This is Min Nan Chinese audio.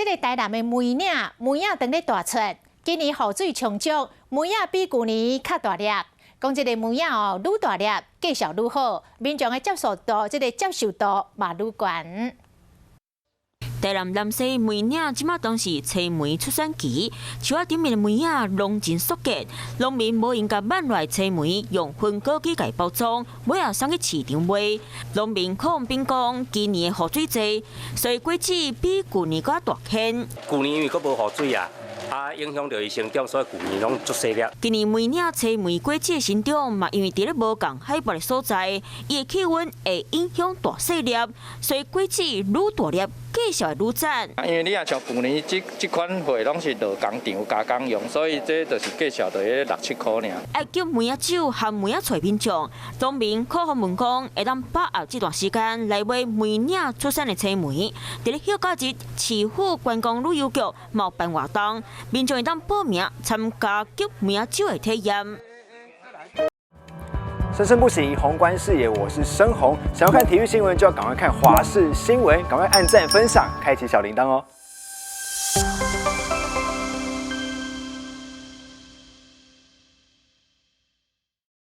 這個台南的梅嶺，梅仔當咧大出，今年雨水充足，梅仔比舊年較大粒。講這個梅仔哦，愈大粒，價數愈好，民眾的接受度，這個接受度嘛愈懸。台南南勢梅嶺這馬當是青梅出產期，樹仔頂面的梅仔攏真碩結，農民無閒共挽落來青梅，用分割機共包裝，尾仔送去市場賣。農民柯宏斌講，今年的雨水濟，所以果子比舊年閣大顆。舊年因為閣無雨水啊。啊，影響著伊成長，所以舊年攏足細粒。今年梅嶺青梅果子的生長嘛，因為佇咧無仝海拔的所在，伊的氣溫會影響大細粒，所以果子愈大粒，價數會愈讚。因為你若像舊年這這款貨攏是落工廠加工用，所以這就是價數就彼六七箍爾。愛抾梅仔酒和梅仔揣民眾，農民柯宏文講，會當把握這段時間來買梅嶺出產的青梅。佇咧歇假日，市府觀光旅遊局嘛有辦活動，民眾會當報名參加抾梅仔酒的體驗。生生不息，宏觀視野，我是申宏。想要看體育新聞，就要趕快看華視新聞，趕快按讚、分享、開啟小鈴鐺哦。